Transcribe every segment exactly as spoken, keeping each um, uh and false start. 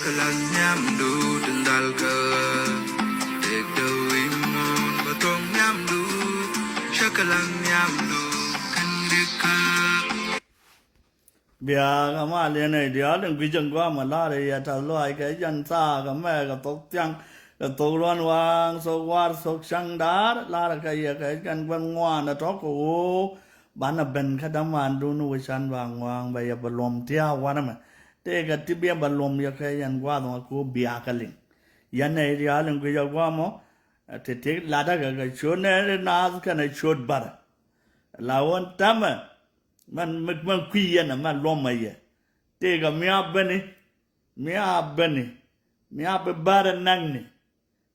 Kɛ laŋ nhiamdu tin dal kä. Dek dee wi̱i̱ muɔ̱ɔ̱n bä thok nhiamdu. Cä kɛ laŋ nhiamdu kɛn rikä. Biakä mal yɛn nɛy diaal in gui̱c in gua̱a̱m ɛ la̱rä yɛ ta̱th lɔaac kɛ jɛn thaak ɛmɛ kɛ thok thiaŋ kɛ thok luɔ̱n waaŋ thok war thok ca̱ŋ da̱a̱r la̱rä kɛ yɛ kɛ jɛn gua̱n ŋuan ɛ tɔ̱ kɛ ɣöö banɛ ben kä dämandun wec can ba ŋua̱a̱ŋ bɛ yɛ bɛ luɔ̱m tia̱a̱ wanɛ mɛ. Tëëkɛ ti biɛ bɛ luɔ̱m yɛ kɛ yɛn gua̱a̱th mɔ kɛ ɣöö biakä liŋ. Yɛn nɛy diaal in gui̱c ɛ gua̱a̱m ɔ ti ti la̱tdä kɛ kɛ ciöt nɛy ri naath kɛnɛ ciöt bärä. La ɣöö ɛn täämɛ mɛn mɛn kui̱ yɛn ɛ mɛn luɔ̱mä yɛ. Tëëkɛ mi a beni mi a beni mi a bi bäärä näkni.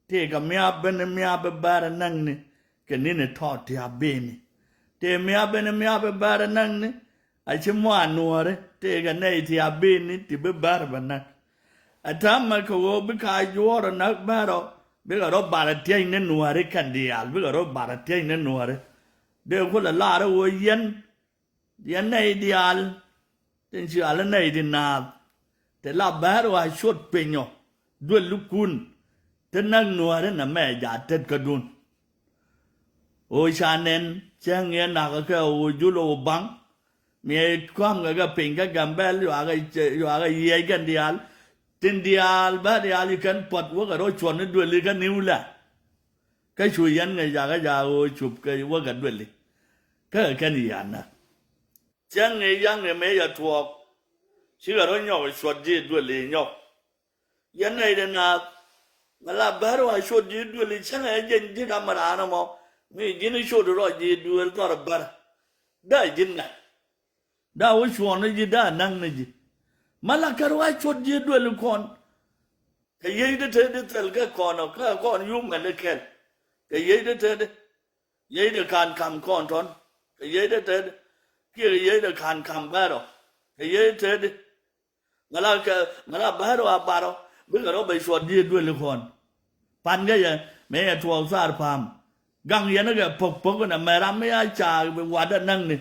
Tëëkɛ mi a beni mi a bi bäärä näkni. Kɛ ni̱ni tɔ̱ ti a beni tëë mi a beni mi a bi bäärä näkni. A ci muaan nuɔ̱ɔ̱ri tëëkɛ nɛy ti a beni ti bi bäärä bä näk. Ɛ täämɛ kɛ ɣöö bikɛ a juɔ̱ɔ̱r ɛ näk bäärä bikɛ rɔ barä tiɛcni nuɔ̱ɔ̱ri kɛn diaal bikɛ rɔ barä tiɛcni nuɔ̱ɔ̱ri. Dee kulɛ laarä ɣöö yɛn yɛn nɛy diaal tin ci ɣal nɛy ti naath. Te la bäär ɣɔaa ciöt piny ɔ duelikun. Te näk nuääri nɛ mɛ jaat tetkädun. Ɣöö ca nɛn cäŋ yɛn nakä kɛ ɣöö jul ɣöö baŋ. Miɛ kua̱mkɛ kɛ piny kä Gambɛl yuakɛ yuakɛ yiɛc kɛn diaal. Tin diaal bä diaal yi kɛn puɔt wäkɛ rɔ cuɔt ni dueli kä niwlɛ. Kä cu yɛn ŋäc jakä jaak ɣöö cup kɛ wäkɛ dueli. Kä kɛ kɛn yiaanä. Cäŋ ëë yaŋ ëë mëë yɛ tuɔɔk. Cikɛ rɔ nyɔk cuɔt ji̱ duël i̱ nyɔk. Yɛn nɛy dee naath. Mɛ la bär wa cuɔt ji̱ duël i̱ cäŋ ëë jɛn ji̱ ram raan ɛmɔ. Mi ji̱n cuɔt rɔ ji̱ duël thɔr bär. Daa ji̱n ŋa̱c. Daa wä cuɔn ni ji̱ daa naŋ ni ji̱. Mɛ la kär wa cuɔt ji̱ duël i̱ kɔn. Kɛ yiey dee tëëdi thil kɛ kɔn ɔ kɛ kɔn yum mɛn dee kɛl. Kɛ yiey dee tëëdi. Yiey dee kan kam kɔn tɔn. Kɛ yiey dee tëëdi. Kiɛ kɛ yiey dee kan kam bɛr ɔ. Kɛ yiey dee tëëdi. Ŋäla kɛ ŋäla bɛr ɔ a bar ɔ. Bikɛ rɔ bɛ cuɔt ji̱ duëli kɔn. Pan kɛ yɛ mëë yɛ tuɔɔk thar pa̱a̱m. Gaŋ yɛn kɛ pok pok nɛ mɛ ram mi a ca bi wat ɛ näk ni.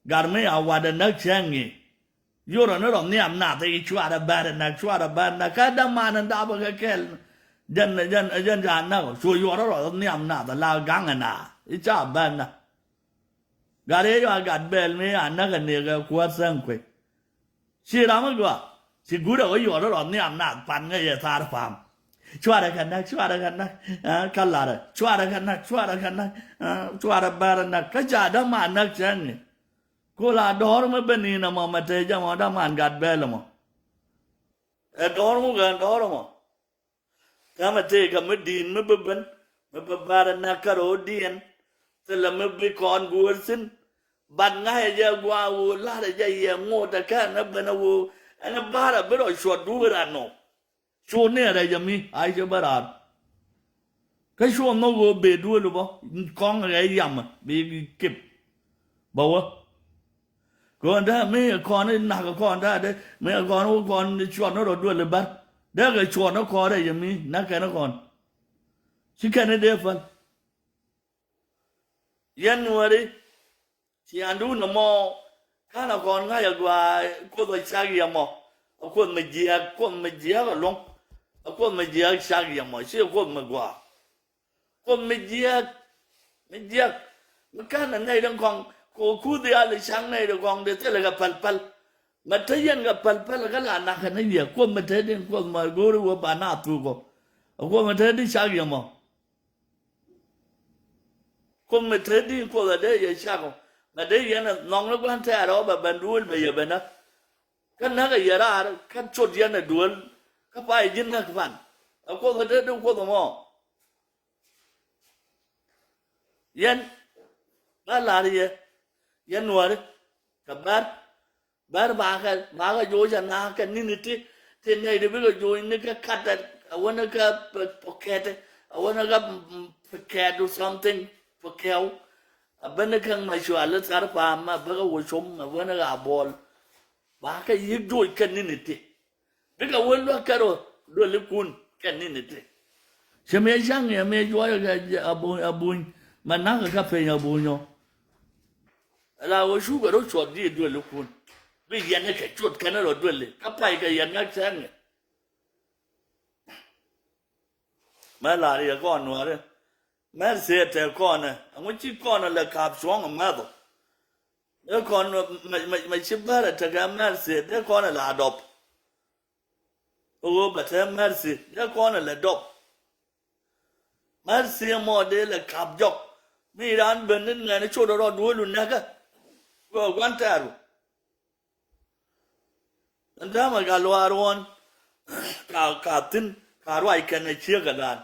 Gar mi a wat ɛ näk cäŋ ŋi̱i̱. Yorɔ ni rɔ nhiam nath i̱ cuarɛ bär näk cuarɛ bär näk kä däman in dapä kɛ kɛl. Jɛn jɛn jɛn ca näk cu yuɔrɔ rɔ nhiam nath la gaŋ ina i̱ ca bär näk. Gat i̱ yua gat bɛl mi a näk ɛ nikɛ kuäär thäŋ kuec. Ci ram i̱ gɔaa ci guut ɛ wä yuɔrɔ rɔ nhiam nath pan ŋäc ɛ thar pa̱a̱m. Cuarɛ kɛ näk cuarɛ kɛ näk kä larɛ cuarɛ kɛ näk cuarɛ kɛ näk cuarɛ bär näk kä ca däman näk cäŋ i̱. Ku la dɔ̱r mi ben in ɛmɔ mɛ te jɛ mɔ däman gat bɛl ɛmɔ. Ɛ dɔ̱r ŋu kɛ dɔ̱r ɛmɔ. Täämɛ tëëkɛ mi di̱i̱n mi bi ben mi bi bär ɛ näk kärɔ̱diɛn. Thilɛ mi bi kɔn guäär thi̱n. Bat ŋa̱cɛ jɛ gua̱a̱ ɣöö la̱rɛ jɛ yɛ ŋot ɛ kɛn ɛ ben ɛ ɣöö ɛn ɛ bär ɛ bi rɔ cuɔt duëër anɔ. Cuɔt ni ɛ rɛc ɛ mi a cɛ bä raar. Kä cuɔt nhɔk ɣöö bëë duëël bä kɔŋ ɛ yamɛ bi kip. Bä wä. Kɔn dee mi kɔn i̱ nak kɔn dee dee mi kɔn wä kɔn cuɔt ni rɔ duëël bär. Dee kɛ cuɔt ni kɔn rɛc ɛ mi nak kɛn kɔn. Ci kɛn i̱ dee päl. Yɛn nuääri. Ciaŋdun ɛmɔ ka̱n a kɔn ŋa̱c a gɔaa. Kuoth a cak yɛ mɔ. A kuoth mi jiääk kuoth mi jiääk a luɔ̱ŋ. A kuoth mi jiääk cak yɛ mɔ ci a kuoth mi gɔaa. Kuoth mi jiääk mi jiääk. Mi ka̱n a nɛy den kɔŋ kɛ kuth yal i̱ cak nɛy den kɔŋ dee thilɛ kɛ päl päl. Mɛ te yɛn kɛ päl päl kä la nak kɛ ni yɛ kuoth mi te din kuoth mi go̱o̱ri wä ba na thuk ɔ. A kuoth mi te din cak yɛ mɔ. Kuoth mi te din kuoth a dee yɛ cak ɔ. Mɛ dee yɛn a nhɔk ni gua̱n tɛɛr ɔ bɛ ben duëël bɛ yɛ ben näk. Kä näk a yɛ raar kä cot yɛn a duëël. Kä pay ji̱n näk pan. A kuoth a dee din kuoth mɔ. Yɛn ba lar yɛ yɛn nuääri. Kɛ bär. Bär bakɛ bakɛ joc anaak kɛ ni̱ni ti ti nɛy ti bikɛ joc ni kɛ katɛ a wänä kɛ pɛ kɛtɛ a wänä kɛ pɛ kɛt or something pɛ kɛw. A bänä kɛ macual thar pa̱a̱m a bäkɛ wä com a wänä kɛ a buɔl. Bakɛ yi̱k joc kɛ ni̱ni ti. Bikɛ wä luäk kɛ rɔ duelikun kɛ ni̱ni ti. Cɛ mëë ca̱ŋ yɛ mëë juɔyɛ kɛ abuny abuny mɛ na̱k kɛ piny abuny ɔ. Ala wä cukɛ rɔ cuɔt ji̱ duelikun. Bi yɛn kɛ cuɔt kɛn rɔ dueli kä pay kɛ yɛn ŋa̱k cäŋ yɛ. Mɛ la̱r yɛ kɔn nuäärä. Mɛr thiet tɛ kɔnɛ ɛŋu ci kɔnɛ lɛ ka̱p cuɔ̱ŋ ɛ mɛth ɔ. Dee kɔn mɛ, mɛ, mɛ ci bärɛ tekɛ mɛr thiet dee kɔnɛ la dɔp. Ɣöö bɛ te mɛr thiet dee kɔnɛ lɛ dɔp. Mɛr thiet mɔ dee lɛ ka̱p jɔk. Mi raan ben ni ŋɛn cot rɔ duelu nɛkä. Kɛ gua̱n tɛɛru. Ɛn täämɛ Gatluak Ruɔ̱n ka, ka thi̱n ka ruac kɛnɛ ciekɛ dan.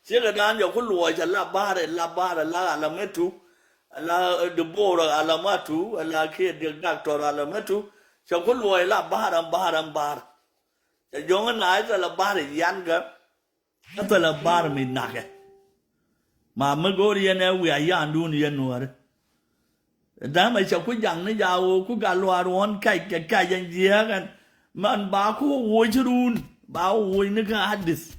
Ciekɛ dan jɛ ku luɔc ala ba̱a̱r, ala ba̱a̱r, ala, ala mɛ tu, ala, eh, Debora ala mɛ tu, ala kiɛ Diɛk Doctor ala mɛ tu. Cɛ ku luɔc ala ba̱a̱r ɛn ba̱a̱r ɛn ba̱a̱r. Cɛ jɔ̱ŋ ɛn a ithɛ ala ba̱a̱r yan kɛ. Kä thilɛ bar mi nakɛ. Ma mi go̱o̱r yɛn ɛ wiaa yandun yɛn nuääri. Dämɛ cɛ ku jaŋ ni jaa ɣöö ku Gatluak Ruɔ̱n kɛc kɛ kɛc ɛn jiääk ɛn. Man ba ku woc run ba woc ni kä adith.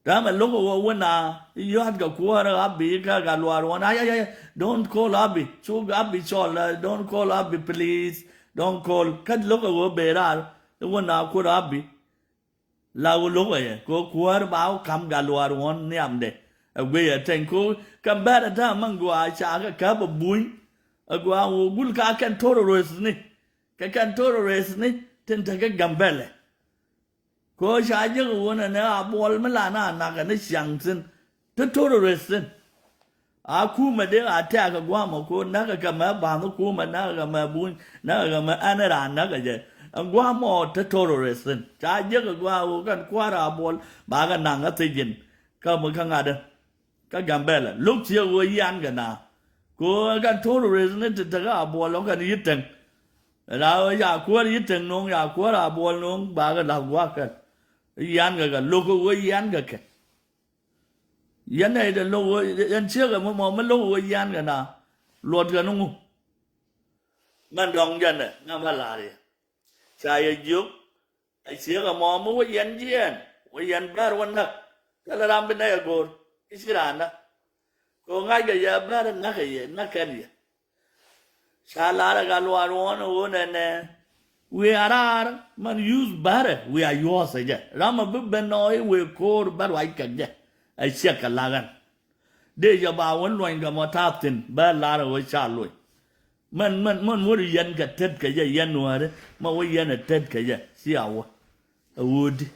Dämɛ lo̱k ɣöö wä na yɔ̱a̱t kɛ kuäärä Abi kä Gatluak Ruɔ̱n. Ay, ay, ay, don't call Abi. Cuk Abi cɔl, uh, don't call Abi, please. Don't call. Kä lo̱k ɣöö ben raar wä na kuäärä Abi. La wä lo̱k ɛ yɛ kɛ kuäär ba wä ka̱m Gatluak Ruɔ̱n nhiamdɛ. Ɛ guiy ɛ tɛny kɛ kɛ bɛr ɛ täämɛ gɔaa ca kɛ käp ɛ buny. Ɛ gɔaa wä gul ka kɛn terrorist ni. Kɛ kɛn terrorist ni tin te kɛ Gambɛlɛ. Kɛ ca jek ɛ wä nɛ nɛ a buɔl mi la na nak ɛ ni ciaŋ thi̱n. Te terrorist thi̱n. A kumɛ dee a tɛ̈k kɛ gua̱a̱mɛ ko̱ näkɛ kɛ mɛ ba̱nh kumɛ näkɛ kɛ mɛ buny näkɛ kɛ mɛ ɛn raan näkɛ jɛ. Ɛn gua̱a̱mɛ ɔ te terrorist thi̱n ca jiäk kɛ gua̱a̱ ɣöö kɛn kua̱r a buɔl ba kɛ naŋ kä thiec ji̱n. Kä mi kä ŋa̱t ɛ kä Gambɛlɛ lo̱k ciek ɣöö yian kɛ na. Ko̱ kɛn terrorist ni te tekä a buɔl ɔ kɛn yi̱t teŋ. Ra ɣöö ca kuäär yi̱t teŋ no̱o̱ŋ ca kuäär a buɔl no̱o̱ŋ ba kɛ la̱th gua̱a̱k kɛn. Yian kɛ kɛ lo̱k ɣöö yian kɛ kɛ. Yɛn nɛy te lo̱k ɣöö yɛn ciekɛ mi mɔ mi lo̱k ɣöö yian kɛ na luɔt kɛ ni ŋu. Mɛn dɔ̱ŋ jɛn ɛ ŋa bä la̱r yɛ. Ca yɛ jiök a ciekɛ mɔ mi wä yɛn jiɛɛn wä yän bär wä näk. Thilɛ ram bi nɛy ɛ go̱o̱r i̱ ci raandä. Kɛ ɣöö ŋa̱ckɛ yɛ bär näk kɛ yɛ näk kɛn yɛ. Ca lar ɛ Gatluak Ruɔ̱n ɛ ɣöö nɛnɛ wiaa raar mɛn yuth bärɛ wiaa yuɔ̱ɔ̱th ɛ jɛ. Ram ɛ bi ben nɔ i̱ wëë ko̱o̱r bä ruac kɛ jɛ. Ɛ ciɛk kɛ lak ɛn dee jɛ ba wä luɔ̱ny kɛ mɔ ta̱a̱ thi̱n bä lar ɛ ɣöö ca luɔ̱ny. Mɛn mɛn mɛn wä ri yɛn kɛ tet kɛ jɛ yɛn nuääri mɛ wä yɛn ɛ tet kɛ jɛ cia wä. Ɛ ɣöödi.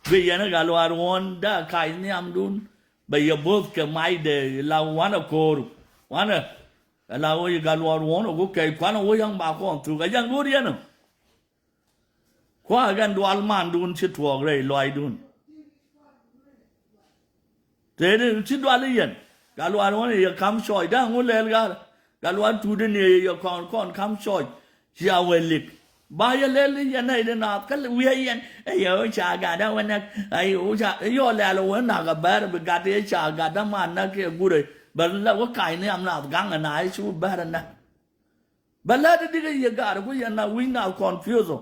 Bi yɛn ɛ Gatluak Ruɔ̱n dee a kac nhiamdun. Bɛ yɛ bo̱th kɛ macdɛ la wanɛ ko̱o̱r. Wanɛ ɛ la wä yɛ Gatluak Ruɔ̱n ɛ ku kɛc kuanɛ wä yäŋ ba kɔn thuk ɛ jɛn go̱o̱r yɛn ɛ. Kua̱ ɛ kɛn dual mandun ci tuɔɔk rɛy luaacdun. Tëëdi ci dual i̱ yɛn Gatluak Ruɔ̱n yɛ ka̱m cɔɔc da̱a̱ŋ wä lɛl gat. Gatluak Tuut in yɛ kɔn kɔn ka̱m cɔɔc. Cia wee lik ba yɛ lɛl i̱ yɛn nɛy di naath kä wi̱i̱ yɛn. Ɛ yɛ wä ca gat dä wä näk ɛ yɛ wä ca yɔ lɛl wä nak ɛ bɛr bi gat yɛ ca gat dä man näk kiɛ gurɛ. Bɛ lɛ wä kac ni am naath gaŋ ɛ na i̱ cu bɛr ɛ näk. Bɛ lɛ di dik ɛ yɛ gat ku yɛn na wi̱i̱ naath confuse ɔ.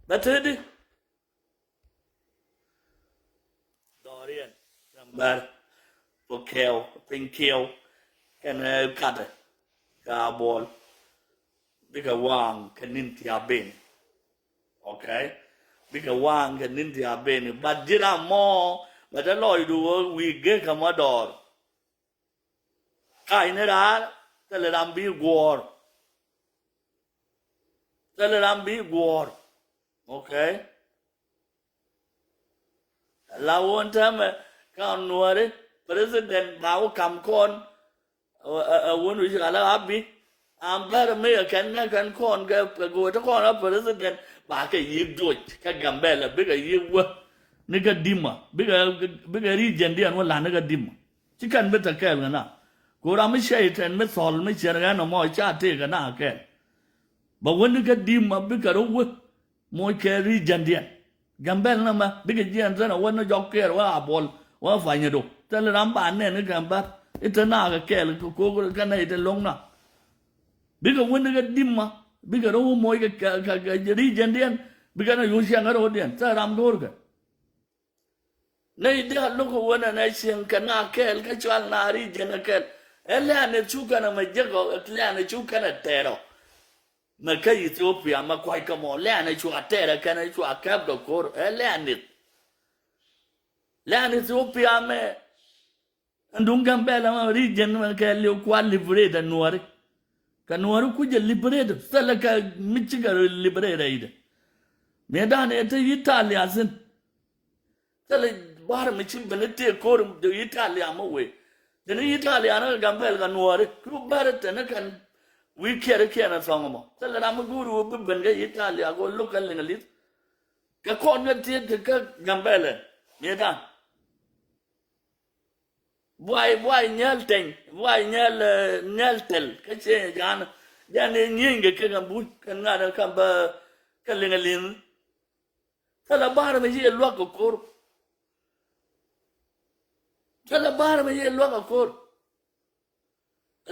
Bɛ tëëdi. Dhɔriɛn Gambɛl kɛ kɛw piny kiɛw kɛnɛ katɛ ka buɔl. Bikɛ waŋ kɛ ni̱n ti a ben. Okay. Bikɛ waŋ kɛ ni̱n ti a ben but ji̱ ram mɔ bɛ te lɔcdu wä wi̱i̱ gekä mɔ dɔɔr. Ka̱cni raar thilɛ ram bi guɔ̱ɔ̱r. Thilɛ ram bi guɔ̱ɔ̱r. Okay. La wun täämɛ ka̱n nuääri president ba wä kam kɔn. Ɛ wun wi̱c ɣalä Abi. Am bär mi ɛ kɛn ŋäk kɛn kɔn kɛ kɛ go̱o̱t kɔn a president ba kɛ yi̱k duɔc kɛ Gambɛla bikɛ yi̱k wä. Ni kä dimä bikɛ bikɛ regiondiɛn wä la̱t ni kä dimä. Ci kɛn bi te kɛɛl kɛ na. Ku ram mi cɛy tɛn mi thɔl mi cɛn ɣän ɛmɔ ca tëëk kɛ na kɛɛl. Bɛ wä ni kä dimä bikɛ rɔ wä. Moc kɛ regiondiɛn. Gambɛl nɛmɛ bikɛ jiɛn thin a wä ni jɔk kɛɛl wä a buɔl wä a panyɛ do. Thil ram ba nɛn ni Gambɛl i̱ te na kɛ kɛɛl kɛ kok kɛ nɛy te lo̱ŋ na. Bikɛ wä ni kä dimä bikɛ rɔ wä moc kɛ kɛ regiondiɛn bikɛ na yo̱c cɛŋ kä ro̱diɛn thil ram do̱rkɛ. Nɛy diaal lo̱k ɣöö nɛnɛ cieŋ kɛ na kɛɛl kä cual na region ɛ kɛɛl. Ɛ lɛ̈ɛ̈n ɛ cuk kɛn ɛmɛ jek ɔ ɛ lɛ̈ɛ̈n ɛ cuk kɛn ɛ tɛɛr ɔ. Mɛ kä Ethiopia mɛ kua̱c kä mɔ lɛ̈ɛ̈n ɛ cua tɛɛr ɛ kɛn ɛ cua kɛp dɔ̱ko̱r ɛ lɛ̈ɛ̈n ith. Lɛn Ethiopia mɛ. Ɛn duŋ Gambɛla mɛ region mɛ kɛ liw kua liberate ɛ Nuɔri. Kɛ Nuɔri kucɛ liberate thilɛ kɛ mi cikɛ liberate ɛ idɛ. Mëë dan ɛ te Italia thin. Thilɛ bar mi ci ben i̱ tëë ko̱r Italia mi wee. Tëë ni Italia ni kɛ Gambɛl kɛ Nuɔri. Ku bɛr tëë ni kɛn wi̱i̱ kiɛr kiɛn ɛ thɔŋ mɔ. Thilɛ ram mi go̱o̱r wee bi ben kɛ Italia kɛ lo̱k kɛ Liŋlith. Kɛ kɔn kɛ tëë kɛ Gambɛl ɛ mëë dan. Buay, buay nyɛl tɛny, buay nyɛl, eh, nyɛl tɛl kä ciɛ ja̱a̱n. Ja̱a̱n ni nyieny kɛ kɛ kɛ buc kɛ ŋa̱t kɛ bä kɛ Liŋlith. Thilɛ ba̱r mi yiëë luäk kɛ ko̱r. Thilɛ ba̱r mi yiëë luäk kɛ ko̱r.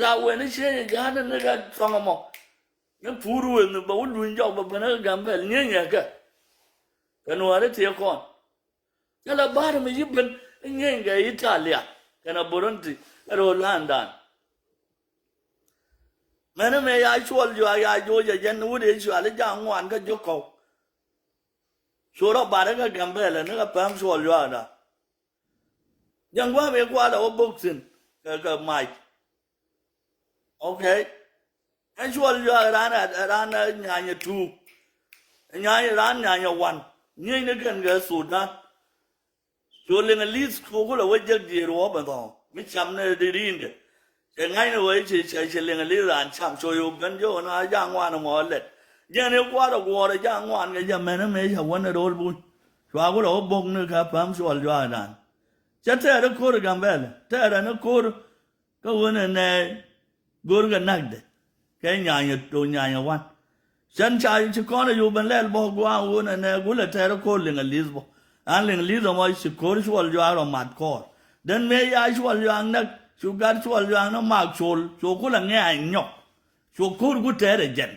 La wen i̱ cieny i̱ ja̱a̱n ni kɛ thɔŋ ɛmɔ. Ni pur wen ni bɛ wä luny jɔk bɛ ben kä Gambɛl nyieny ɛ kɛ. Kɛ Nuɔri tiɛ kɔn. Thilɛ ba̱r mi yi ben i̱ nyieny kɛ Italia kɛnɛ Burundi kɛ ro̱o̱ landan. Mɛn mëë ya cuɔl juak ya joc ɛ jɛn wut i̱ cual i̱ ja̱a̱n ŋuan kä jiök kɔw. Cu rɔ bar ikä Gambɛl ni kɛ päm cuɔl juak da. Jɛn gua̱a̱m i̱ kua̱r ɛ wä bok thi̱n kɛ kɛ mac. Okay. Ɛn cuɔl juak ran ɛ ran ɛ nyanyɛ tuuk. Nyanyɛ ran nyanyɛ wan. Nyieny ni kɛn kɛ Sudan. Cu Liŋlith ku kulɛ wä jek diëër wä bɛ thɔɔ mi cam ni di ri̱i̱ndɛ. Cɛ ŋa̱cni wee ci cɛ ci Liŋlith raan cam cu yo̱o̱ ben jɔw na ja̱ ŋuan mɔ lɛt. Jɛn i̱ kua̱r ɛ guɔ̱ɔ̱r ɛ ja̱ ŋuan kɛ jɛ mɛn ɛ mëë cɛ wän ɛ ro̱l buny. Cua kulɛ wä bok ni kä päm cuɔl jua̱a̱dan. Cɛ tɛɛr ɛ ko̱r ɛ Gambɛl tɛɛr ɛn ɛ ko̱r kä wen ɛ nɛ go̱r kɛ nakdɛ. Kɛ nyanyɛ to nyanyɛ wan. Cɛn ca ci kɔn a yo̱o̱ ben lɛl bä gua̱a̱ŋ wun ɛnɛ gulɛ tɛr ko̱r Liŋlith bä. An Liŋlith ɛmɔ ci ko̱r cuɔl juaak rɔ mat kɔɔr. Den mëë ya cuɔl juaak näk cu gat cuɔl juaak ni mak col cu kulɛ ŋɛ̈ɛ̈ny nyɔk. Cu ko̱r ku tɛr ɛ jɛn.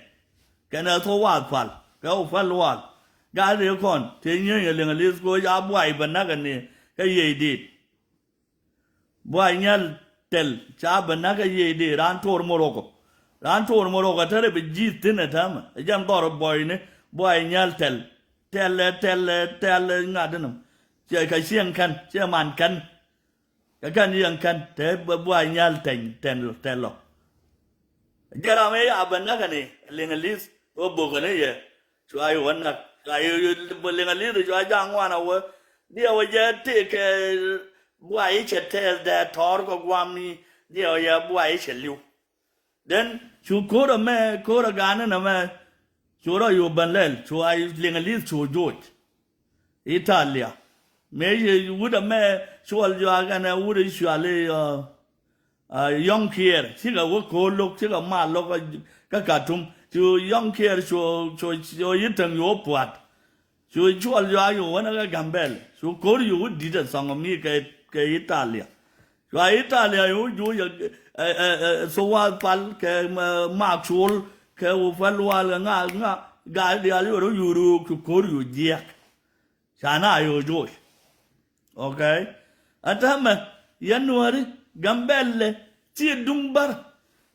Kɛn ɛ thok wath pal kɛ wä pal wal. Gat ri kɔn tëë nyieny ɛ Liŋlith ko̱ ca buay bä näk ɛ ni kä yiey dit. Buay nyal tɛl ca bä näk kä yiey dee raan to̱r Morocco. Raan to̱r Morocco tɛrɛ bi ji̱ thi̱n ɛ täämɛ ɛ jɛn dhɔr buɔyni buay nyal tɛl. Tɛl ɛ tɛl ɛ tɛl ɛ ŋa̱t inɔ. Ciɛ kɛ cieŋ kɛn ciɛ man kɛn. Kɛ kɛn yieŋ kɛn te bä buay nyal tɛny tɛl tɛl lɔ. Jɛ ram ëë ya bä näkɛni Liŋlith wä bokɛni yɛ. Cua yi wä näk cua yi Liŋlith cua ja̱ ŋuan a wä. Diɛ wä jɛ tëëkɛ buay i̱ cɛ tɛth dɛ tɔ̱ɔ̱r kɛ guam ni diɛ wä jɛ buay i̱ cɛ li̱w. Den cu ko̱r ɛmɛ ko̱r ɛ ga̱a̱n ɛn ɛmɛ cu rɔ yo̱o̱ ben lɛl cua Liŋlith cu joc. Italia mëë yɛ wut ɛmɛ cuɔl juak ɛn ɛ wut i̱ cual i̱, uh, uh, Yɔ̱ŋ Kiɛɛr cikɛ wä ko̱o̱l lo̱k cikɛ mal lo̱k kä Katum cu Yɔ̱ŋ Kiɛɛr cu cu cu yi täŋ yo̱o̱ pua̱t. Cu cuɔl juak yo̱o̱ wänä kä Gambɛl cu ko̱r yo̱o̱ wä di̱t ɛ thɔŋ mi kɛ kɛ Italia. Cua Italia yo̱o̱ juuc ɛ ɛ ɛ thuwath pal kɛ mak cuɔl kɛ wä pal wal kɛ ŋa ŋa gal diaal yo̱o̱ rɔ yo̱o̱ röök cu ko̱r yo̱o̱ jiɛk. Ca na yo̱o̱ joc. Okay. Ɛ täämɛ yɛn Nuääri Gambɛlɛ ciɛ duŋ bär.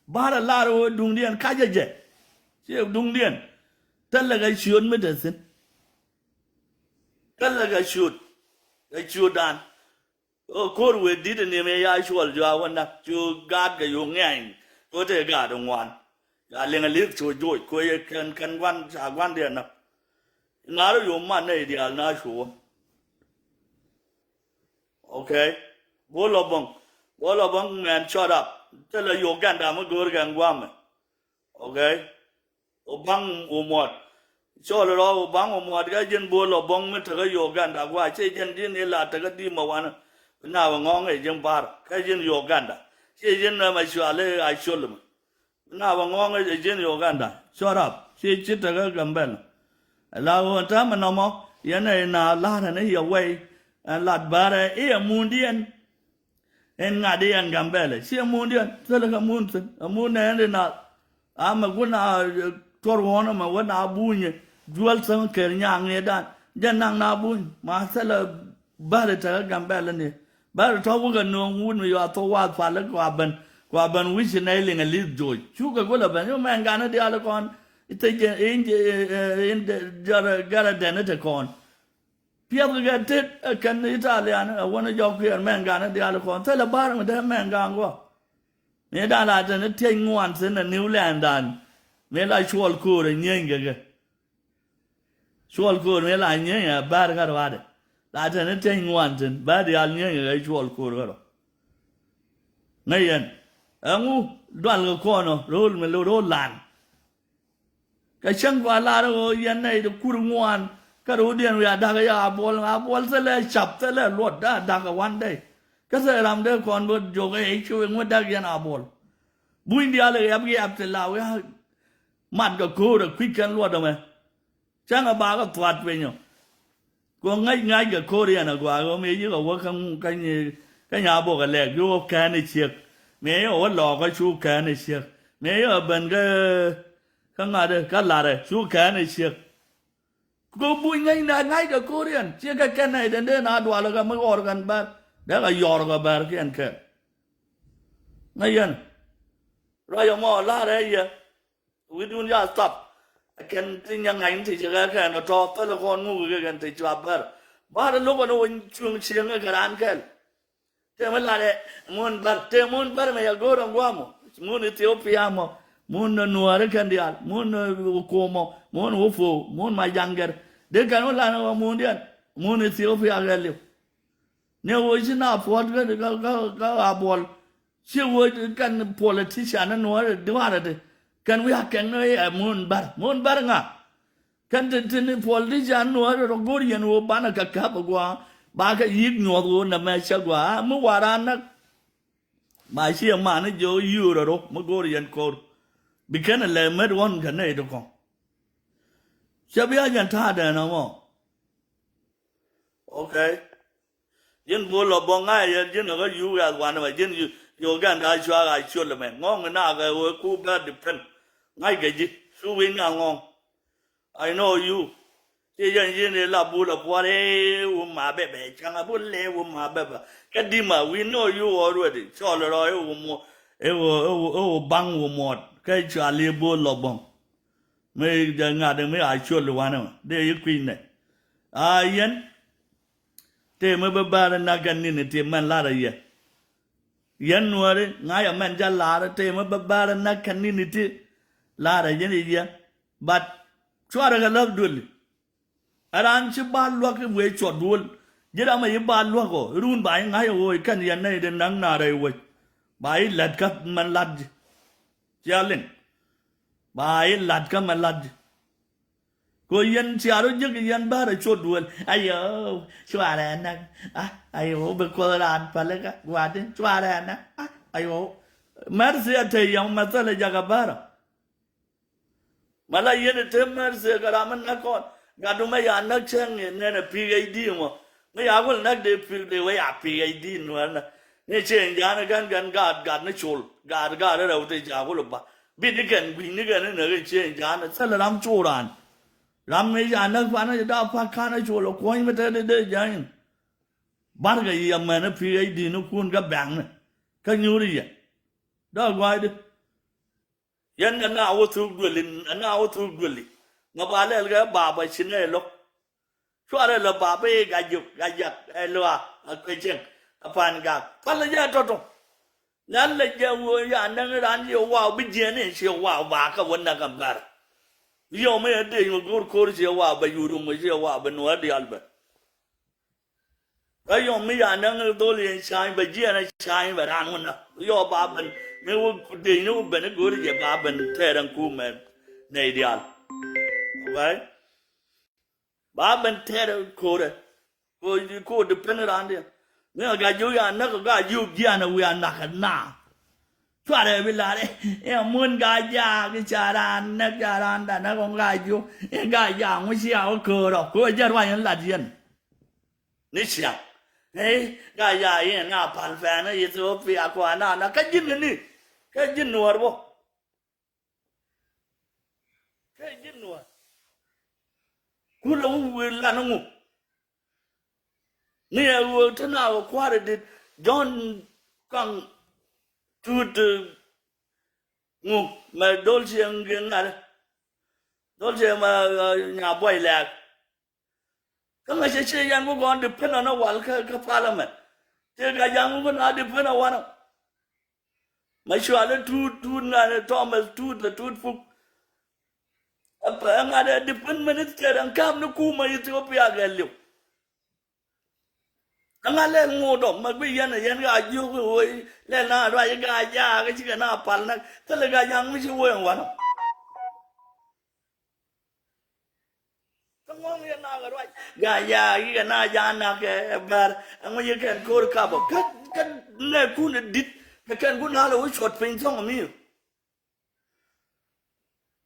Bär ɛ lar ɣöö duŋdiɛn kacä jɛ ciɛ duŋdiɛn. Thilɛ kɛ ciöt mi te thi̱n. Thilɛ kɛ ciöt kɛ ciötdan. Ɣöö ko̱r wëë di̱t ɛ ni mëë ya cuɔl juaak wä näk cu gaatkɛ yo̱o̱ ŋɛ̈ny. Ɣöö te gaat ɛ ŋuan. Ca Liŋlith cu joc ku yɛ kɛn kɛn gua̱n ca gua̱ndiɛn näk. Ŋa̱r yo̱o̱ man nɛy diaal na cu wä. Okay. Bol Obong. Bol Obong mɛn cɔt ap. Thilɛ Uganda mi go̱o̱r kɛn gua̱a̱mɛ. Okay. Obaŋ Omuɔt. Cɔl rɔ Obaŋ Omuɔt kɛ ji̱n Bol Obong mi tekä Uganda gua̱a̱ ciɛ ji̱n ji̱n ila tekä di̱i̱m ɛ wanɛ. Bi na bɛ ŋɔ̱ŋ ɛ ji̱n bar kɛ ji̱n Uganda. Ciɛ ji̱n ɛmɛ cuali a col mɛ. Na bɛ ŋɔ̱ɔ̱ŋ ɛ ji̱n Uganda. Shut up. Ci ci tekä Gambɛl. Ɛ la ɣöö täämɛ nɔmɔ yɛn ɛ na la̱rä ni yɛ wɛy. Ɛn lat bärɛ i̱ ɛ mundiɛn. Ɛn ŋa̱t i̱ ɛn Gambɛl ɛ ci ɛ mundiɛn thilɛ kɛ mun thi̱n ɛ mun nɛ ɛn ri na. Amɛ wä na tuɔr ɣɔ̱n ɛmɛ wä na bunyɛ juäl thäŋ kɛɛr nyaŋ ni dan jɛ naŋ na buny ma thilɛ. Bäri tekä Gambɛl ni bäri tɔ̱ wikɛ nööŋ wut mi yɔa thok wath pal kua ben kua ben wi̱c ci nɛy Liŋlith joc cukɛ kulɛ ben yɔ mɛn ganä diaal kɔn. Ithɛ jɛ in jɛ in jɛ gɛrɛ dɛn ite kɔn. Piɛth kɛ tet ɛ kɛn Italian ɛ wänä jɔk kiɛɛr mɛn gan diaal kɔn thilɛ bar mi dee mɛn gan gua. Mi dan la tɛn tiɛc ŋuan thin ɛ New Land dan mi la cuɔl koor ɛ nyieny kɛ kɛ. Cuɔl koor mi la nyieny ɛ bär kä ruaadɛ. La tɛn tiɛc ŋuan thin bär diaal nyieny kɛ kɛ cuɔl koor kä rɔ. Ŋäc yɛn ɛŋu dual kɛ kɔn ɔ ro̱o̱l mi ro̱o̱l lan. Kɛ cäŋ kua lar ɣöö yɛn nɛy ti kur ŋuan kä ro̱o̱diɛn wiaa da̱k ya Abuɔl, Abuɔl thilɛ cap thilɛ luɔt da̱k da̱k kɛ wan day. Kä thilɛ ram dee kɔn bä jok ɛ i̱ cuɛ ŋuɛ da̱k yɛn Abuɔl. Buny diaal ɛ ɣɛp ɣɛp ti la wiaa mat kɛ ko̱o̱r ɛ kui̱c kɛn luɔt ɛmɛ. Cäŋ ɛ bakɛ thuat piny ɔ. Kɛ ŋäc ŋa̱c kɛ ko̱r yɛn ɛ gɔaa ɣöö mëë yikɛ wä kä ŋu kä nyi kä nya bok ɛ lɛk yuk ɛ kɛn ɛ ciek. Mëë yikɛ wä lɔɔkä cu kɛn ɛ ciek. Mëë yikɛ ben kä kä ŋa̱t kä larɛ cu kɛn ɛ ciek. Kɛ buny ŋäc na ŋa̱c kɛ ko̱r yɛn ciek kɛ kɛn nɛy den dee na dual kɛ mi ɣɔr kɛn bär dee kɛ yɔr kɛ bär kiɛn kɛn. Ŋäc yɛn ruac ɛmɔ larɛ yɛ. Wi̱dun ya thap. Ɛ kɛn ti nyɛ ŋa̱ny ti ci kɛ kɛn kɛ tɔ̱ thäl kɔn ŋuk kɛ kɛn ti cua bär. Bär lo̱k kɔn wä cuŋ cieŋ kɛ raan kɛl. Tëë mi lat ɛ mun bär, tëë mun bär mɛ ya go̱o̱r ɛn gua̱a̱mɔ. Mun Ethiopia mɔ, mun Nuääri kɛn diaal, mun Kom mɔ, mun Wä Puɔw, mun Majaŋ Gɛr. Dee kɛn wä lan ɛ wä mun diɛn, mun Ethiopia kɛ liw. Ni wä ci na puɔt kä kä kä Abuɔl. Ci wä kɛn politician ni nuɔ̱ɔ̱rɛ duaarɛ ti kɛn wi̱i̱ a kɛn ni ɛ mun bär mun bär ŋa. Kɛn ti ti ni politician nuɔ̱ɔ̱rɛ rɔ go̱r yɛn wä banɛ kɛ käp a gua ba kɛ yi̱k nyuɔth wä nɛ mɛ cɛ gua a mi wara näk. Ba ci ɛ man ni jɛ wä yi̱ wä rɔ rɔ mi go̱r yɛn ko̱r. Bi kɛn ɛ lɛ mɛt ɣɔn kɛ nɛy ti kɔŋ. Cɛ bi a jɛn ta̱a̱ dɛn ɛmɔ. Okay. Ji̱n buɔl lɔ bɔŋ ŋa̱c yɛ ji̱n kä yuk yath wanɛ mɛ ji̱n yuk gɛn da̱a̱ cuaak a ciöl mɛ ŋɔ̱ŋ na kɛ wee ku bɛ depend. Ŋa̱c kɛ ji̱ cu wi̱ny na ŋɔ̱ŋ. I know you. Ci jɛn ji̱n i̱ la bul a buɔl i̱ wum ma bɛ bɛ ca̱ŋ a bul i̱ wum ma bɛ bɛ. Kä di ma we know you already. Cɔl rɔ i̱ wum i̱ wum i̱ wum baŋ wum muɔt kä cual i̱ buɔl lɔ bɔŋ. Mi jɛ ŋa̱t mi a cuɔl wanɛ mɛ dee yi kui̱nɛ. A yɛn tëë mi bä bäärä nak kɛ ni̱n ti mɛn la̱rä yɛ. Yɛn nuääri ŋa̱cä mɛn jɛ la̱rä tëë mi bä bäärä nak kɛ ni̱n ti la̱rä yɛn yɛ. But cuarɛ kɛ läth duëli. Ɛ raan ci ba luäk i̱ wee cuɔt duël. Ji̱ ram ɛ yi ba luäk ɔ run ba yi ŋa̱cä ɣöö kɛn yɛn nɛy di näk na rɛy wec. Ba yi lät kä mɛn la̱t ji̱. Cia liŋ. Ba yi la̱t kä mɛn la̱t ji̱. Ko yɛn cia rɔ jiäk yɛn bärɛ cot duel ayo. Cuarɛ näk. Ah, ayo bi kuoth raan pälikä gua̱di̱n cuarɛ näk. Ah, ayo. Mɛr thiɛ te yɛm mɛ thilɛ jakä bärä. Mɛ la yɛn te mɛr thiɛ kɛ ram mi näk kɔn gat du mɛ ya näk cäŋ in nɛn ɛ P H D mɔ. Mi ya gul näk dee pil dee wee ya P H D nuɛl nä. Ni cieŋ ja̱a̱n kɛn kɛn gaat gat ni col gaat gaat rɛw te ca gul ba. Bi ni kɛn gui̱ny ni kɛn ni näk in cieŋ ja̱a̱n thilɛ ram col raan. Ram mi ca näk pan ni da pa kan a col kuɔ̱ny mi te ni dee ja̱a̱n. Barkɛ yi amɛn a P H D ni kun kä bɛŋni kä nyuuri yɛ. Dɔɔk gua̱a̱cdi. Yɛn ɛn na wä thuk dueli, ɛn na wä thuk dueli. Ŋa ba lɛl kɛ baba ci nɛ lo̱k. Cuarɛ lɛ baba i̱ gajok gajak ɛ lua a kuecieŋ a pan gak pal jɛ tɔtɔ. Nɛn lɛ jɛ wä ya nɛŋ ran ci waw bi jiɛn in ci waw ba kä wä näk a bär. Yɔm i̱ dee nyuɔ go̱r ko̱r ci waw bɛ yur rum ci waw bɛ nuɔ̱ɔ̱r dial bɛ. Kä yɔm mi ya näŋ dhol yɛn ca̱a̱ny bɛ jiɛn a ca̱a̱ny bɛ raan wä näk yɔ ba ben mi wä dee ni wä ben i̱ go̱r jɛ ba ben tɛɛr ɛn kumɛ nɛy dial. Okay. Ba ben tɛɛr ko̱rɛ. Ko ko depend raan diɛ. Mi a ga jiw ya näk ga jiw jian a wi̱i̱ a nak a na. Cuarɛ bi lar ɛ mun ga jaak ca raan näk ca raan da näk ɣɔn ga jiw ɛ ga jaak ŋu cia wä köör ɔ ko jɛ ruany in lat yɛn. Ni ciaŋ ɛ ga jaak yɛn na pal fɛn Ethiopia kua na na kä ji̱n ni kä ji̱n nuɔr bɔ. Kä ji̱n nuɔr kulɛ wä wi̱i̱ lan ŋu. Ni ɛ ɣöö te na ɣöö kua̱r idit Jɔ̱ɔ̱n kaŋ tuut ŋu mɛ dol cieŋ gi̱n ŋa̱t. Dol cieŋ mɛ nya buɔy lɛɛk. Kä ŋäcɛ ciɛ yɛn ku gɔ̱n depend on a wal kä, kä parliament. Tëë Gaajaŋ ku na depend on wanɔ. Mɛ cual i̱ Tuut, Tuut ŋa̱n i̱ Thomas Tuut, la Tuut Puk. Ɛŋa dee depend minister ɛn kam ni kumä Ethiopia kɛ liw. Ɛŋa lɛl ŋot ɔ mɛ gui yɛn, yɛn Gaajiok i̱ woi lɛl na ruac i̱ Gaajaak i̱ cikɛ na pal na thilɛ Gaajaak mi ci woi ɛn wanɔ. Kä ŋɔ̱ŋ yɛ nak ɛ ruac Gaajaak yikɛ na ja̱a̱n nak ɛ bɛr. Ɛŋu yɛ kɛn ko̱r kap ɔ kä, kä nɛ kun ɛ di̱t kɛ kɛn kun na lɛ wä cuɔt piny thɔŋ mi.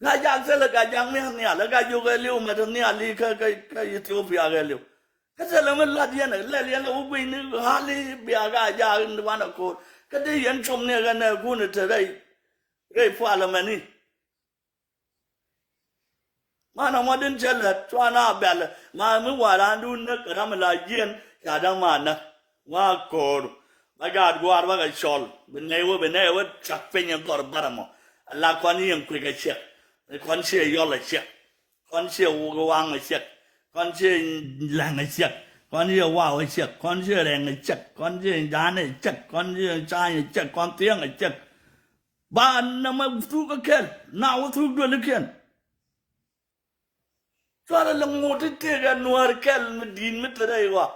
Gaajaak thilɛ Gaajaak mi nhial ɛ Gaajiok ɛ liw mɛ te nhial i̱ kä, kä, kä Ethiopia ɛ liw. Kä thilɛ mi lat yɛn ɛ lɛl yɛn ɛ wä gui̱ny ni hali bia Gaajaak in wanɛ ko̱r kä dee yɛn com ni ɛ kɛ nɛ kun ɛ te rɛy, rɛy parliament i̱. Manɛ mɔ din cɛ lät cua na bɛl ma mi wa̱a̱ raan dun näk kɛ ram la jiɛn ca da̱ŋ ma näk. Wa ko̱o̱r ba gaat gua̱a̱r ba kɛ cɔl bi nɛy wä bi nɛy wä cak piny in gɔr bärɛ mɔ. Ala kɔn yieŋ kui̱ kɛ ciɛk. Kɔn ciɛ yɔl ɛ ciɛk. Kɔn ciɛ wuk waŋ ɛ ciɛk. Kɔn ciɛ lɛŋ ɛ ciɛk. Kɔn ciɛ waw ɛ ciɛk. Kɔn ciɛ rɛŋ ɛ ciɛk. Kɔn ciɛ ja̱a̱n ɛ ciɛk. Kɔn ciɛ ca̱a̱ny ɛ ciɛk. Kɔn thiäŋ ɛ ciɛk. Ba nɛmɛ thuk kä kɛl na wä thuk duelikiɛn. Cuarɛ lɛ ŋot ti tëëk ɛ nuäär kɛl mi di̱i̱t mi te rɛy ɣɔa.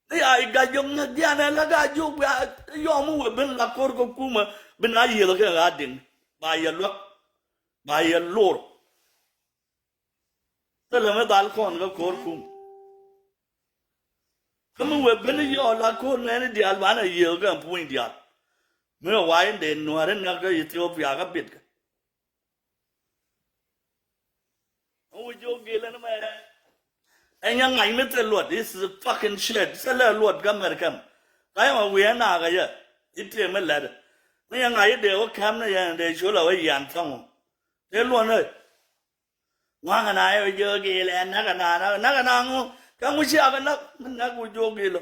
Ni a i̱ Gaajiok ŋäk diaanɛ la Gaajiok bia yɔm mi wee ben la ko̱r kä kumä bi na yiëth kɛ ɣa̱a̱ diŋ. Ba yɛ luäk ba yɛ lor. Thilɛ mi dhal kɔn kä ko̱r kum. Kä mi wee ben yɔɔl a ko̱r nɛɛni diaal banɛ yiëë kɛ puny diaal. Mi wee wa̱i̱ in dee nuääri näk kä Ethiopia kä bitkɛ. Ɛn wi̱c jiök gil ɛn mɛ. Ɛn nyɛ ŋa̱c mi thil luɔt is fucking shit. Thilɛ luɔt kä America. Kä yɛ mɛ wi̱i̱ ɛn nakä yɛ i̱ tëë mi lɛt. Mi yɛ ŋa̱c i̱ dee wä kɛm ni yɛn dee col a wä yian thɔŋ. Tëë luɔt ni. Ŋuaŋ ɛn a yɛ jiök gil ɛn näk ɛn a näk ɛn a ŋu. Kä ŋu ciak ɛn näk mi näk wi̱c jiök gil ɔ.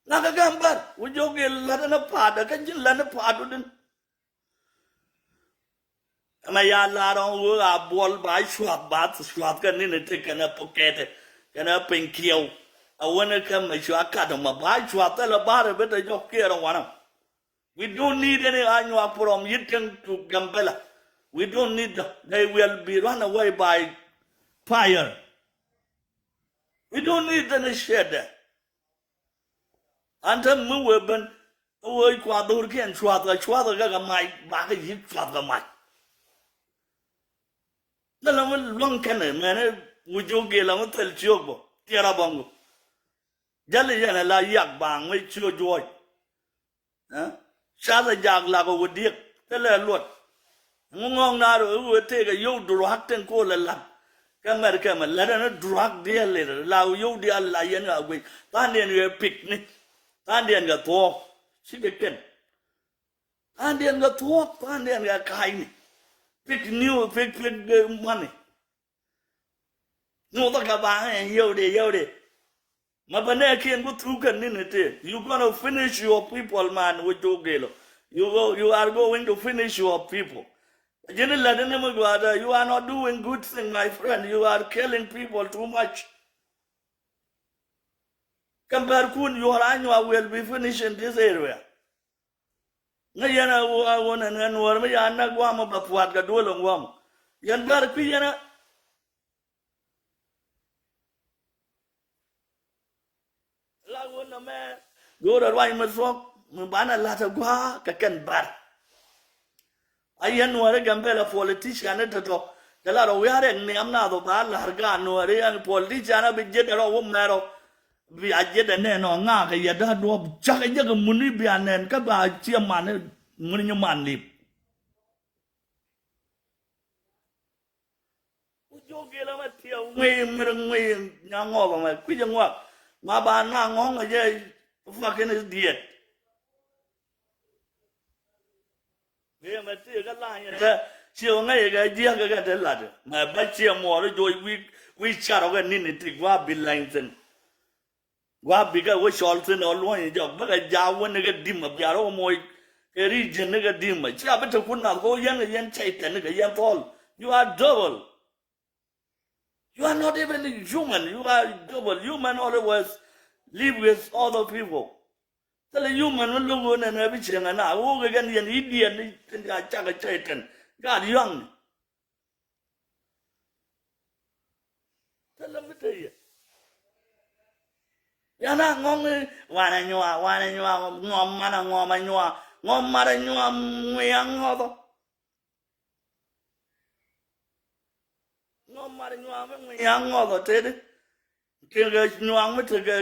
Näk ɛ gɛm bär wi̱c jiök gil lät ɛn ɛ pa̱a̱t ɛ kä ji̱n lät ɛn ɛ pa̱a̱t wä din. Ɛmɛ ya lar ɔŋ wee a buɔl ba cuath ba cuath kɛ ni̱n ɛ ti kɛn ɛ pukɛt kɛn ɛ piny kiɛw. A wen ɛ kɛ mɛ cua kat ɔmɔ ba cuath thilɛ bar ɛ bet ɛ jɔk kiɛɛr ɛ wanɔ. We don't need any Anyuak from Yiteng to Gambela. We don't need them. They will be run away by fire. We don't need any shit there. An te mi wee ben wee kua dhorkiɛn cuath kɛ cuath kɛ kɛ mac bakɛ yi̱k cuath kɛ mac. Ni la mi luäŋ kɛnɛ mɛnɛ wi̱c jiök gel la mi thil ciök bä tiɛɛr a bäŋ bä. Jäl i̱ yɛn ɛ la yak baaŋ mi ciök juɔc. Ɛ? Cath ɛ jak lak ɛ wä diek thilɛ luɔt. Ŋuŋɔŋ na rɔ i̱ wee tëëk ɛ yio̱w durak tin ko̱o̱l ɛ la̱t. Kɛ mɛr kɛ mɛ lät ɛn i̱ durak diɛɛl lir la yio̱w diaal la yɛn ɣä guic tha̱a̱ŋdiɛn ɣɛ pik ni. Tha̱a̱ŋdiɛn kɛ thuɔ̱ɔ̱k cikɛ kɛn. Tha̱a̱ŋdiɛn kɛ thuɔ̱ɔ̱k tha̱a̱ŋdiɛn kɛ ka̱a̱cni. Pik niw pik pik muani. Nyuuthä kɛ baŋ ɛn yio̱wdɛ yio̱wdɛ. Ma bä nɛ kiɛn ku thuk kɛ ni̱n ite. You gonna finish your people man with your gelo. You go, you are going to finish your people. Ji̱n ilät ni mi gua̱a̱dä you are not doing good thing my friend. You are killing people too much. Kɛn bär kun your Anyuak will be finished in this area. Ŋä yɛn a wä a wä nɛn ŋä nuɔr mi ya näk guam a bɛ puat kɛ duɔl ŋuam. Yɛn bär kui̱ yɛn a la wä nɛ mɛ. Go̱o̱r a ruany mi thuɔk mi banɛ la̱t a gua̱a̱ kɛ kɛn bär. A yɛn nuɔri Gambela politician ni tɔtɔ. Kɛ la rɔ wiarɛ niam na dhɔ ba la̱r ga nuɔri yɛn politician a bi jiet a rɔ wä mɛrɔ. Bi a jiɛt ɛnɛ nɔ ŋaak ɛ yɛ da̱a̱ duɔ̱ɔ̱p cak ɛ jek ɛ muni bia nɛn kä ba ciɛ man ɛ muni nyi man lip. Ku jiök gilɛ mɛ tiɛ ŋuiy mir ŋuiy nyaŋɔɔk ɛmɛ kui̱c ɛ ŋuak ma ba na ŋɔ̱ŋ ɛ jɛ. Fucking idiot. Mëë mɛ tëë kä lany ɛ tɛ ciɛ wä ŋäc ɛ kɛ jiäk ɛ kɛ te lat mɛ bä ciɛ muɔɔr ɛ joc wi̱i̱ wi̱i̱ carɔ kɛ ni̱n ɛ ti gua̱a̱ bi lany thi̱n. Gua̱a̱ bikɛ wä cɔl thi̱n ɔ luɔ̱ny jɔk bikɛ jaak wä nikɛ di̱mä biarä wä moc kɛ ri ji̱n nikɛ di̱mä cia bi te kun nath kɛ wä yɛn kɛ yɛn cɛy tɛn nikɛ yɛn thɔl. You are devil. You are not even human. You are devil. Human always live with other people. Thilɛ human mi lo̱k ɣöö nɛn ɛ bi cieŋ ɛ na ɣöö kɛ kɛn yɛn idiot ni tin ca cak ɛ cɛy tɛn. God yuaŋni. Thilɛ mi te yɛ. Yan a ŋɔŋ i̱ wanɛ nyuaa, wanɛ nyuaa, ŋɔm manɛ ŋɔm a nyuaa, ŋɔm manɛ nyuaa ŋui̱ a ŋɔthɔ. Ŋɔm manɛ nyuaa mi ŋui̱ a ŋɔthɔ teti. Kɛ kɛ nyuaa mi te kɛ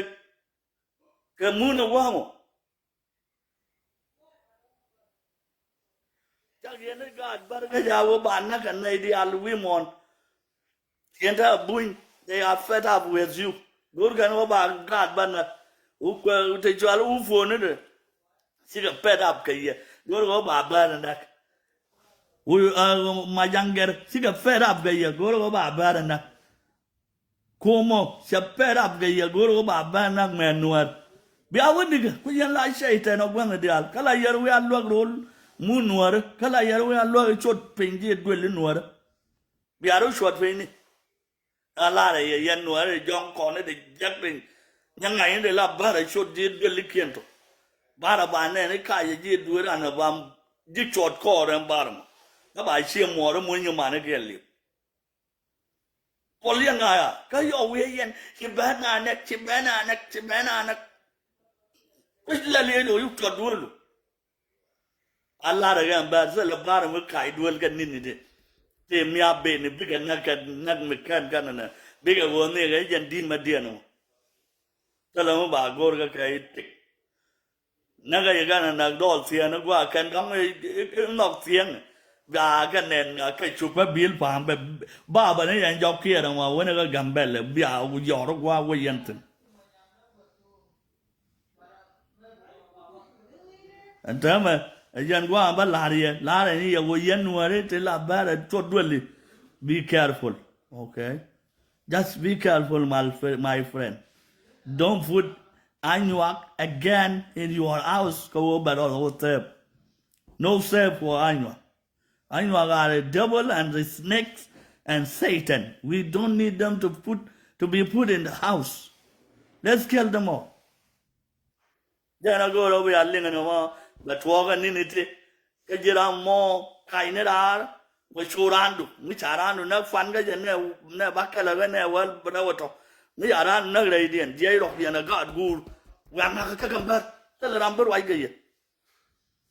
kɛ mun a waŋɔ. Cak yɛn i̱ gaat bär kä ca wä ba näk kɛ nɛy diaal wi̱i̱ muɔ̱ɔ̱n. Tiɛn te a buny, they are fed up with you. Go̱o̱r kɛn wä ba gaat bär näk. Wä kuɛ te cual wä phone ni de. Cikɛ fed up kɛ yɛ. Go̱o̱r kɛ wä ba bär näk. Wä, uh, Majaŋ Gɛr, cikɛ fed up kɛ yɛ. Go̱o̱r kɛ wä ba bär näk. Kuɔmɔ cɛ pɛt rap kɛ yɛ go̱o̱r ɣöö ba bä nak mɛ nuäär. Bia wä dikɛ ku yɛn la cɛy tɛn ɔ guäŋ diaal kä la yɛr wi̱i̱ a luäk ro̱l mun nuääri kä la yɛr wi̱i̱ a luäk cot piny ji̱ duël i̱ nuääri. Bia rɔ cuɔt piny ni. A larɛ yɛ yɛn nuääri jɔ̱ŋ kɔn i̱ de jɛk piny. Nyɛ ŋa̱c i̱ de la bärɛ cot ji̱ duël i̱ kiɛn tɔ. Bärɛ ba nɛn i̱ kacɛ ji̱ duël an ɛ ba ji̱ cuɔt kɔɔr ɛn bärɛ mɔ. Kä ba cie muɔɔri muny i̱ man i̱ kiɛn li̱p. Puɔl yɛn ŋa̱ ya kä yɔ wi̱i̱ yɛn ci bɛ na nɛk ci bɛ na nɛk ci bɛ na nɛk. Kui̱ lɛ liɛc ɣöö yuk tɔt duëëlu. A lar ɛ ɣɛn bɛ thilɛ bar mi kac duëël kɛ ni̱n i̱di. Ti mi a ben i̱ bikɛ näk kɛ näk mi kɛn kɛn ɛnɛ bikɛ ɣöö ni kɛ jɛn di̱n mɛ diɛn ɔ. Thilɛ mi ba go̱o̱r kɛ kɛ i̱ tik. Näk ɛ yɛ kɛn ɛ näk dɔɔl thieen ɛ gua̱a̱ kɛn ka̱ŋ i̱ nhɔk thieen. Bia kɛ nɛn a kɛ cuk bä bil pa̱a̱m bɛ baba ni yɛn jɔk kiɛɛr ɛn wa wen ɛ kɛ Gambɛl ɛ bia yɔr ɛ gua̱a̱ wä yɛn thi̱n. Ɛn täämɛ ɛ yɛn gua̱a̱ bä la̱r yɛ la̱r ɛ ni yɛ wä yɛn nuääri ti la bɛr ɛ cuɔt dueli. Be careful. Okay. Just be careful, my fri-, my friend. Don't put Anyuak again in your house. Kä wä bɛ rɔl wä thɛp. No safe for Anyuak. Anyuak are a devil and the snakes and Satan. We don't need them to put, to be put in the house. Let's kill them all. Jɛn a go̱o̱r ɔ wi̱i̱ a liŋ ni mɔ bɛ tuɔɔk ɛ ni̱n iti. Kä ji̱ ram mɔ ka̱c ni raar wä cu raandu mi ca raandu nɛ kuan kä jɛ nɛ nɛ ba kɛlɛ kä nɛ wä rɛw ɛ tɔ. Mi ca raandu nɛ rɛydiɛn jiɛc rɔk yɛn ɛ gaat guur. Wiaa ŋa̱kä kä kɛ bär thilɛ ram bi ruac kɛ yɛ.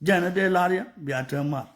Jɛn ɛ dee la̱r yɛ bia te mal.